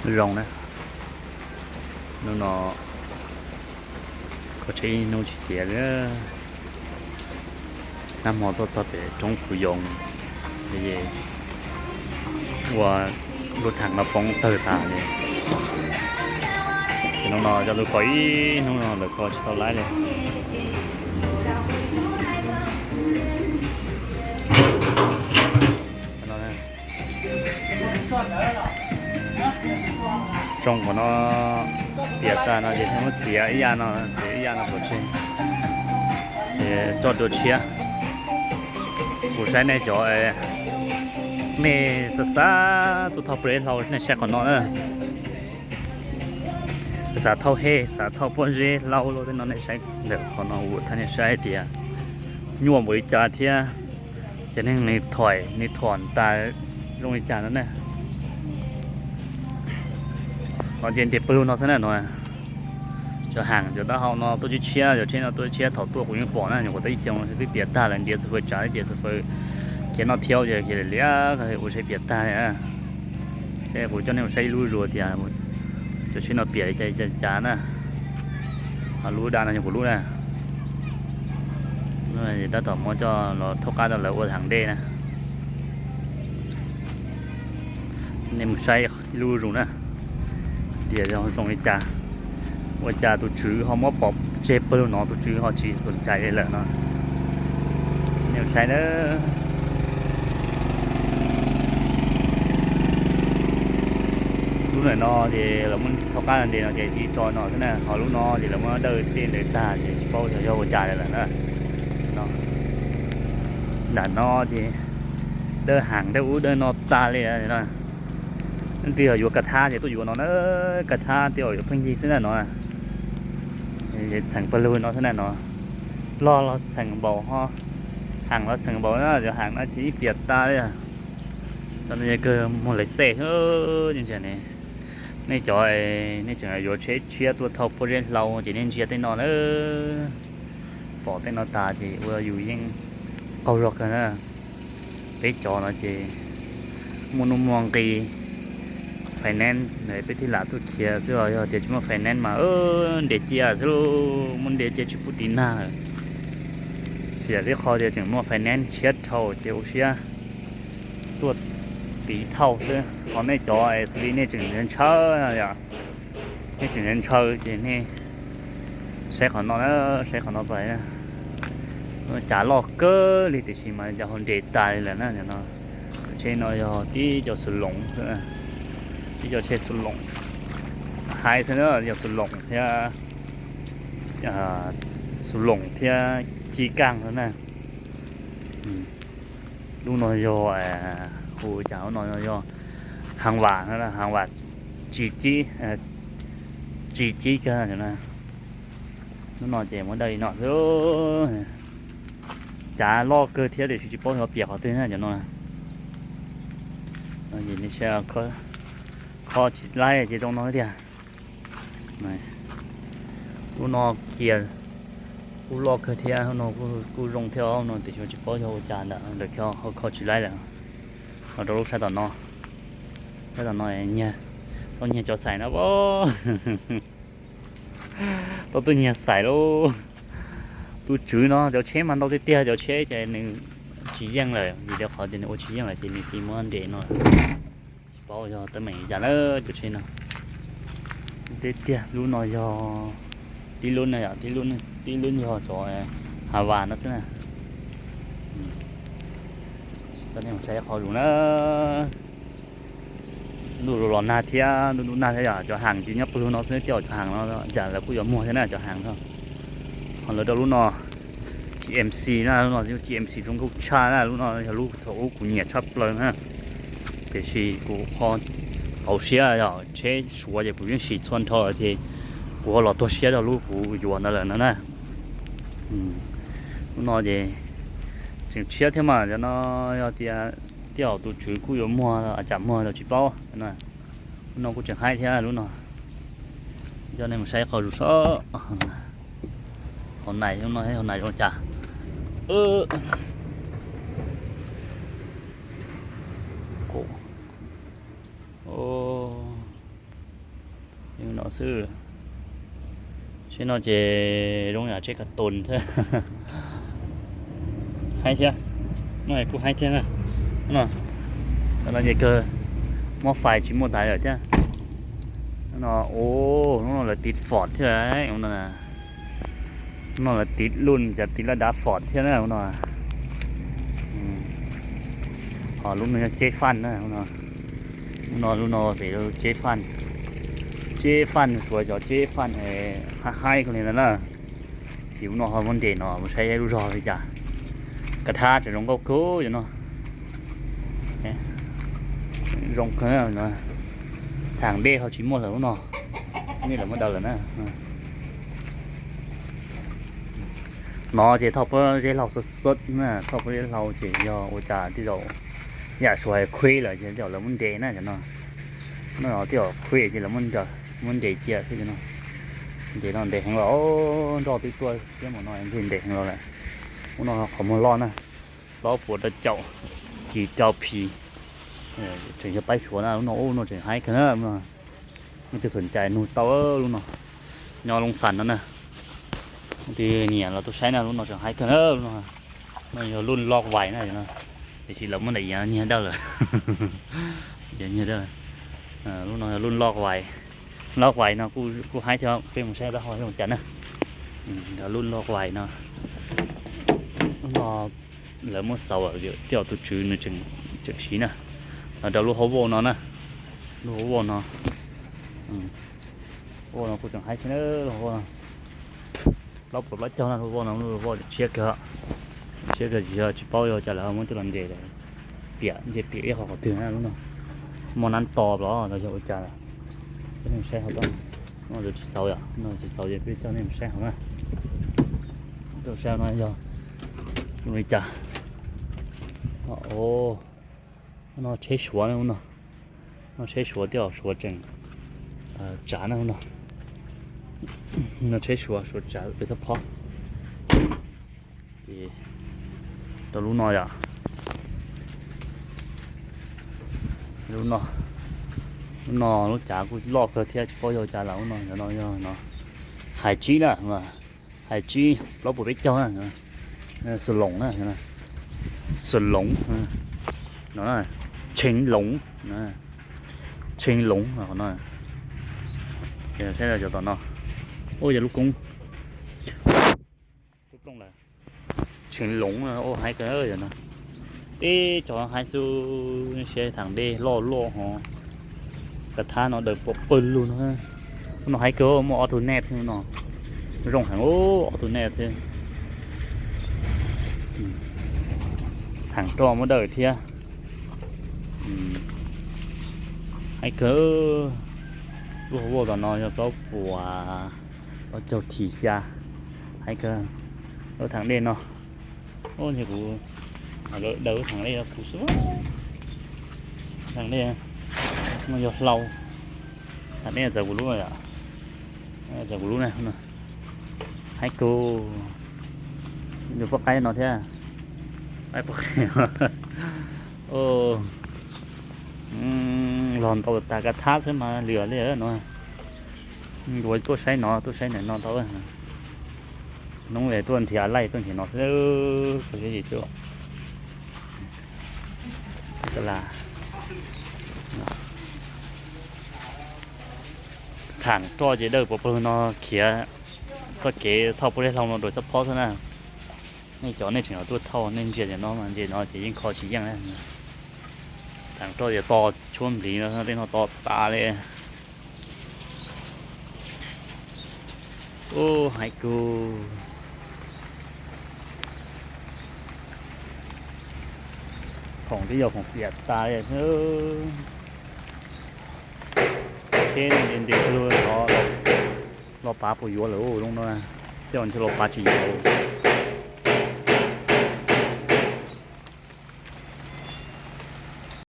Zoo na, hnub no kho tsheb ib hnub tsis tiav li. Nag hmo tuaj txog pem roob Phu Yoos, ua lub theem no poob tawg tas li. Ces hnub no coj lub kho ib hnub no lawv kho tsis tau laib li. Tsoo qhov no tiav tag no ces muab txiav ib yam no, txiav ib yam no pov tseg, ces coj dua tshiab. Kuv saib nej cov, nej xav xav tuaj thauj pob zeb hlau nej saib qhov no na. Xav thauj hej, xav thauj pob zeb hlau los tej no nej saib ntawm qhov no, kuv thaij nej saib tias nyuaj npaum li cas thiab ces nej nws thom nws thom tas zoo li cas no na. No ces nres pawg lug no xwb na no. Cov haam cov taub hau no tuaj tshiab tshiab, cov tsheb no tuaj tshiab, thaum tuaj kuv yeej pom na, nyuam qhuav tau ib xyoos twb tiav tag lawm, ntiav xwb fawm tsav, tiav xwb fawm khiav noj thiab ces khiav liam liam ua tsheb piam tag li. Ces kuv coj nej mus saib ib lub zuag tias cov tsheb no piam li cas cas na. Lub daj no yog kuv lub na. Tab tom muab coj los thauj qab rau lawv ua haam dej na. Nej mus saib ib lub zuag na, tias zoo li cas, ua cas tus tswv ho muab pov tseg pawg lug no, tus tswv ho tsis xum cai li lawm no. Nej mus saib na. Lub ntawm no ces lawv muab thauj qab ntes no ces tso no xwb na, ho lub no ces lawv muab dawj tej ntawd tag ces tsis paub xyov yog ua cas lawm na. Nram no ces dawj haam dawj ub dawj no tas li. Leej twg yog yuav kav thab ces tuaj yuav no na, kav thab tej zaum yuav pheej yig xwb na no. Txheem pawg lug no xwb na no, log los txheem npaum ho, haam los txheem npaum na, yog haam no ces ib piam tas li. Tau no yog kawg muag lawv xej xwb. Nej cov, nej tseem yuav tsheb tshiab tuaj thauj pob zeb hlau ces nej ntsia tej no na. Pom tej no tas ces ua yus yeej qaug zog kawg na. Peb cov no ces muaj nuj muaj nqi, finance peb thiaj lam tuaj khiav xwb, yog tias tsis muaj finance mas nres cia xwb lauj, muaj nres cia tsis pub tiv nag. Xiam tib qho tias tseem muaj finance tshiab dhau ces ua siab tuaj tiv thauj xwb. Ho nej cov xws li nej tseem ntshaw, nej tseem ntshaw ces nej saib qhov no, saib qhov no pab, cav loj kawg li tiam sis mas cas ho nres tas li lawm na no. Tsheb no yog tib co xu loos, tib co tsheb xu loos, hais xwb na, yog xu loos thiab, xu loos thiab ci kaaj xwb na. Lub no yog, hu cas lub no yog hav vam, hav vam tsis cib, tsis cib kawg. Lub no ces muab dawj li no xwb. Cav loj kawg thiab tiam sis tsis paub xyov piam qhov twg na cov no. Kho tsis laib ces zoo no tiag. Lub no kiag kuj loj kawg thiab, lub no kuj zoo thiab, lub no tiam sis tsis paub yog ua cas ntawm lawv kho kho tsis laib lawm. Los rau lub sab tom no, sab tom no nyiag, tau nyiag cov xais na, tau tuaj nyiag xais lauj. Tus tswv no cov tsheb mas ntau tiag tiag, cov tsheb ces nws tsis yeej lawm, vim rau qhov tias nws ua tsis yeej lawm ces nws cia muab nres no. Tsis paub yog teeb meem li cas na cov tsheb no. Tiag tiag lub no yog, tib lub no yog, tib lub yog cov hav vas no xwb na. Coj nej mus saib qhov zus na. Ntuj los nag thiab, ntuj ntuj nag thiab yom, cov haam ces nyob pawg lug no xwb, tej zaum cov haam no cas lawv kuj yuav muag thiab na cov haam no. Ho lawv rau lub no, G M C na, lub no G M C zoo nkauj tshaj na, lub no yog lub thaum ub kuv nyiam tshaj plaws na. Tiam sis kuv qhov hauv siab yog tsheb Suav ces kuv yeej siv txhua nrho ces kuv ho los tuag siab rau lub kuv yuav ntawd lawm no na. Lub no ces tseem tshiab thiab mas, cov no yog tias tej zaum tus tswv kuj yuav muag, tsam muag los tsis paub. Lub no kuj tseem haib thiab lub no. Coj nej mus saib qhov zus sob. Hauv nais, lub no hauv nais zoo cas. Qhov, Xwb, tsheb no ces zoo yam tsheb ka tos thiab. Haib thiab, no kuj haib thiab na. No, no ces kawg, muab fais tsis muaj tais lawm thiab. No, ub, lub no lawv tiv Ford thiab. No lawv tiv lub, cas tiv laj dav Ford thiab na no. Ho lub no yog ceb faj na. Lub no, lub no pem ceb faj, ceb faj, Suav cov ceb faj haib haib kawg li ntawd na. Sim lub no ho muab nres no mus saib lub zog li cas. Kav thab tseem zoo nkauj kawg cov no. Zoo kawg, thaam dej ho tsis muaj lawm lub no, nej lawv muab daws lawm na. No ces thoj pob zeb hlau xwb xwb na, thoj pob zeb hlau ces yog ua cas tej zaum yam Suav hais khuib lawm ces tej zaum lawv muab nres na cov no. No tej zaum khuib ces lawv muab nres cia xwb no. Nres no nres heev los, nroj twb tuaj siab mus no nres heev los lawm. Lub no qhov muag loj na, plaub puas rau caum kis rau phi. Tseem yog paib Suav na, lub no ub no tseem haib kawg na. Nej twg xom cai nug tau lub no, nyob Looj Xas no na. Twg nyiam los tuaj saib na, lub no tseem haib kawg na. Lub no, no yog lub loj vais na, tiam sis lawv muab ntaim yav nyiag dawj lawm. Nyiag dawj. Lub no yog lub loj vais, loj vais no kuj haib thiab, peb mus saib dab ho zoo cas na. Lub loj vais no, lub no lawv muab xauv, tej zaum tus tswv nws tseem siv na. Los rau lub hauv voj no na, lub hauv voj no, voj no kuj tseem haib thiab, lub hauv voj no plaub puas plaub caug na, lub voj no, lub voj tshiab kawg, tshiab kawg, tsis paub yog cas lawv muab coj los nres lawm. Piam nce piam ib qho qhov twg na, lub no muaj nab to los los yog ua cas lawm. Peb saib hauv tau, no lawv tsis xauv yom, no tsis xauv ces peb coj nej mus saib hauv na. Coj saib no yog li cas. No tsheb Suav na, no tsheb Suav, tej zaum Suav tseem tsav na no. No tsheb Suav, Suav tsav pem xab phob. Ces rau lub no yom, lub no, lub no lub cav kuj loj kawg thiab, tsis paub yog cas lawm, lub no, no yog no, hais tsib na, hais tsib plaub puas peb caug na, xu loos na, xu loos, no, tshee loos, tshee loos no. Saib cov tom no, ua yog lub koob, lub plooj lawm, tshee loos, ua haib kawg no. Teb cov haib xwb, saib thaam dej loj loj ho. Kav thab no daws pov pawg lug no. Lub no haib kawg, muaj ob tug nej thiab no. Zoo heev, ob tug nej thiab. Thaam roj muab daws thiab. Haib kawg. Lub hauv voj tom no yog plaub puas plaub caug thim xya. Haib kawg. Lub thaam dej no, ub, kuv, lawv daws lub thaam dej no kuv xwb. Thaam dej no yog hlau. Thaam dej txawv kuv lub, txawv kuv lub na. Haib kawg. Yog poj qaib no thiab. Qaib poj qaib. Los ntau tas kav thab xwb mas lwm li no. Yuav tuaj saib no, tuaj saib ntawm no tau. Hnub tuaj nrhiav laij tuaj nrhiav no xwb. Thaam roj ces dawj pov pawg no khiav txoj kev thauj pub dej hlau no rau xab phob xwb na. Nej cov nej tseem yuav tuaj thauj nej ntsia cov no mas ntsia no ces yeej kho tsis yeej na. Thaam roj ces to tshuab npliv no, tej no to tas li. Ub, haib kawg. Khoom twb yog khoom piam tas li. Tsheb nti nti los, los pav puas yuav lawm zoo no. Tej zaum ntshe los pav tsis yuav.